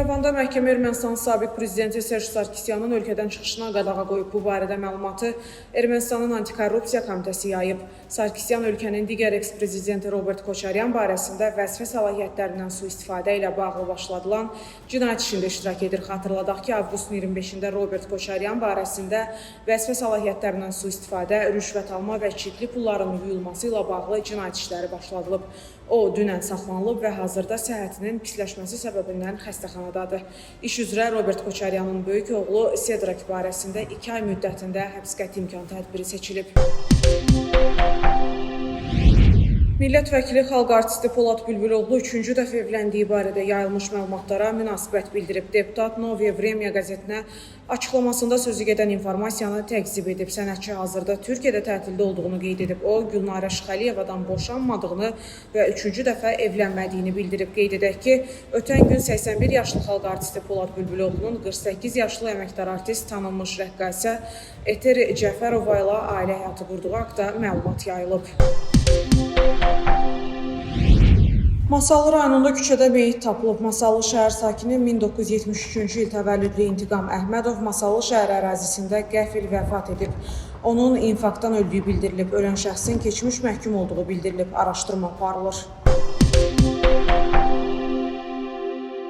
İrəvanda məhkəmə Ermənistanın sabiq prezidenti Serj Sarkisyanın ölkədən çıxışına qadağa qoyub. Bu barədə məlumatı Ermənistanın Antikorrupsiya Komitəsi yayıb. Sarkisyan ölkənin digər eks-prezidenti Robert Koçaryan barəsində vəzifə səlahiyyətlərindən sui-istifadə ilə bağlı başladılan cinayət işində iştirak edir. Xatırladaq ki, avqustun 25-də Robert Koçaryan barəsində vəzifə səlahiyyətlərindən sui-istifadə, rüşvət alma və çirkli pulların yuyulması ilə bağlı cinayət işləri başladılıb. O, dünən saxlanılıb və hazırda səhhətinin pisləşməsi səbəbindən xəstəxanadadır. İş üzrə Robert Koçaryanın böyük oğlu Sedrak barəsində 2 ay müddətində həbs qəti imkan tədbiri seçilib. Millət vəkili xalq artisti Polad Bülbüloğlu üçüncü dəfə evləndiyi barədə yayılmış məlumatlara münasibət bildirib. Deputat Noviye Vremya qəzetinə açıqlamasında sözü gedən informasiyanı təkzib edib. Sənətçi hazırda Türkiyədə tətildə olduğunu qeyd edib. O, Gülnarə Şıxəliyevadan boşanmadığını və üçüncü dəfə evlənmədiyini bildirib. Qeyd edək ki, ötən gün 81 yaşlı xalq artisti Polad Bülbüloğlunun 48 yaşlı əməkdar artist tanınmış rəqqasə Eteri Cəfərova ilə ailə həyatı qurduğu haqda məlumat yayılıb. Masallı rayonunda küçədə meyit tapılıb. Masallı şəhər sakini 1973-cü il təvəllüdlü İntiqam Əhmədov Masallı şəhər ərazisində qəfil vəfat edib. Onun infarktdan öldüyü bildirilib. Ölən şəxsin keçmiş məhkum olduğu bildirilib. Araşdırma aparılır.